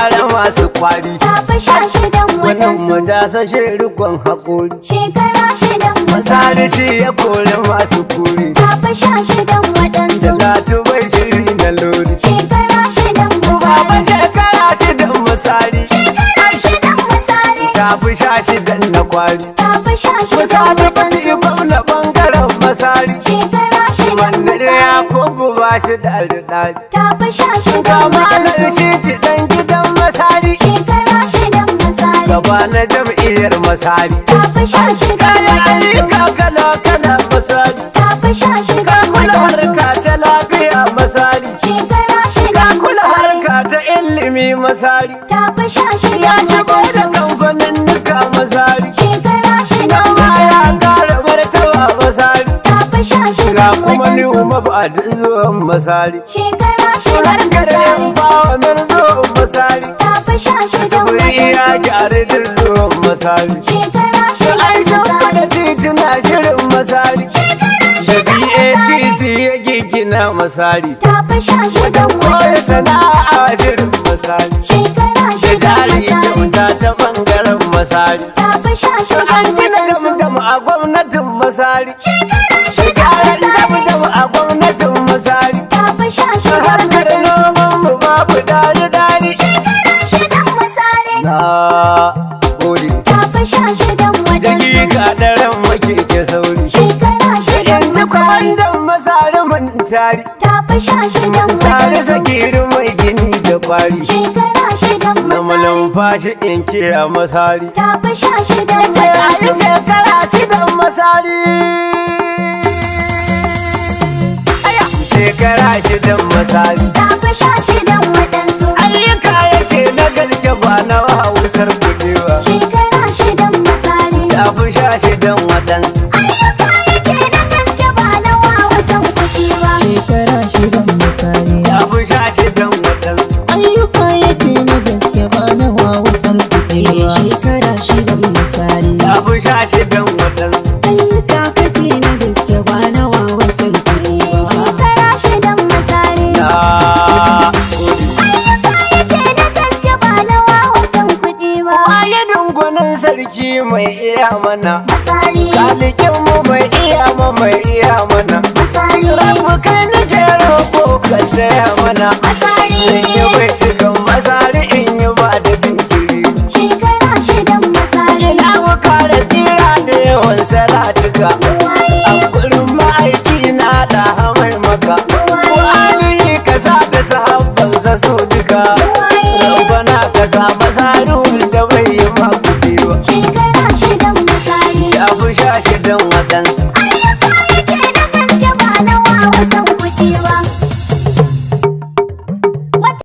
gyara masu kwari. Tafi 16 Wannan waɗansu. mu dasashe rikon haƙori. Shekara shidan Masari masari. shi ya kori masu kuri. Tafi 16 waɗansu. Talatu bai shiri na lori. Shekara shidan Baba masari. shekara shidan masari. Shekara shidan masari. Tafi 16 na kwari. Tafi 16 Misali bati waɗansu. gwamna bangaren masari. Shekara shidan Wannan ya masari. kubu ba shi da alɗaji. Tafi 16 Ga malar waɗansu. shi ci ɗan gidan masari. Shekara shidan masari. Gaba na jam'iyyar masari. Tafi 16 Kayan waɗansu. ayyuka kala kala masari. Tafi 16 Kula waɗansu. harka ta lafiya masari. Shekara shidan Kula masari. harka ta ilimi masari. Tafi sha Ya shidan shigo da waɗansu. kamfanin nuka masari. Shekara shidan Noma ya masari. kara martaba masari. Tafi sha Ga shidan kuma ni waɗansu. umma ba zuwan masari. Shekara shidan Harkar masari. yan bawa min zuwan masari. Tafi 16 Sufuri ya waɗansu. gyara duk zuwan masari. Shekara shidan An shimfiɗa masari. tituna shirin masari. Shekara Da shidan masari. BATC ya gigina masari. Tafi 16 Koya waɗansu. sana'a shirin masari. Shekara Da shidan jari masari. kyauta ta bangaren masari. Tafi 16 An gina waɗansu. dam a gwamnatin masari. Shekara shidan Gyaran masari. dam a gwamnatin masari. Tafi 16 Harkar waɗansu. noman mu babu dari-dari. Shekara shidan masari. Na gode. Tafi 16 Jagi waɗansu. ka daren makeke sauri. Shekara shidan Yanzu masari. kwamandan masari mun tari. Tafi 16 Tare waɗansu. sakiru mai gini da kwari. Shekara shidan Na masari. malumfashi in kiya masari. Tafi 16 Ce a yi waɗansu. shekara shidan masari. Aya! Shekara shidan masari. Tafi 16 waɗansu. Ayyuka yake na gaske ba na hausar kudewa. Shekara shidan masari. Tafi 16 waɗansu. Ayyuka yake na gaske ba na wawasan kuɗi ba. Shekara shidan masari. Tafi 16 waɗansu. Ayyuka yake na gaske ba na wawasan kuɗi ba. Shekara shidan masari. Tafi 16 waɗansu. Ayyuka kake na gaske ba na wawasan kuɗi ba. Shekara shidan masari. Na gode. Ayyuka yake na gaske ba na wawasan kuɗi ba. Waye dungunin sarki mai iya mana. Masari, Kalikin mu mai iya ma mai iya mana. masari, Rabu kai nake roƙo ka saya mana. masari. In yi baitukan masari in yi ba da jinkiri. Shekara shidan masari. Ina muka da tsira da yawan salatuka. A gurin ma'aiki na da hamai maka. Wani ka sa da sahabbansa su duka. Rabbana ka sa masaru da bai yi maku ba. Shekara shidan masari. Ya fi 16 waɗansu.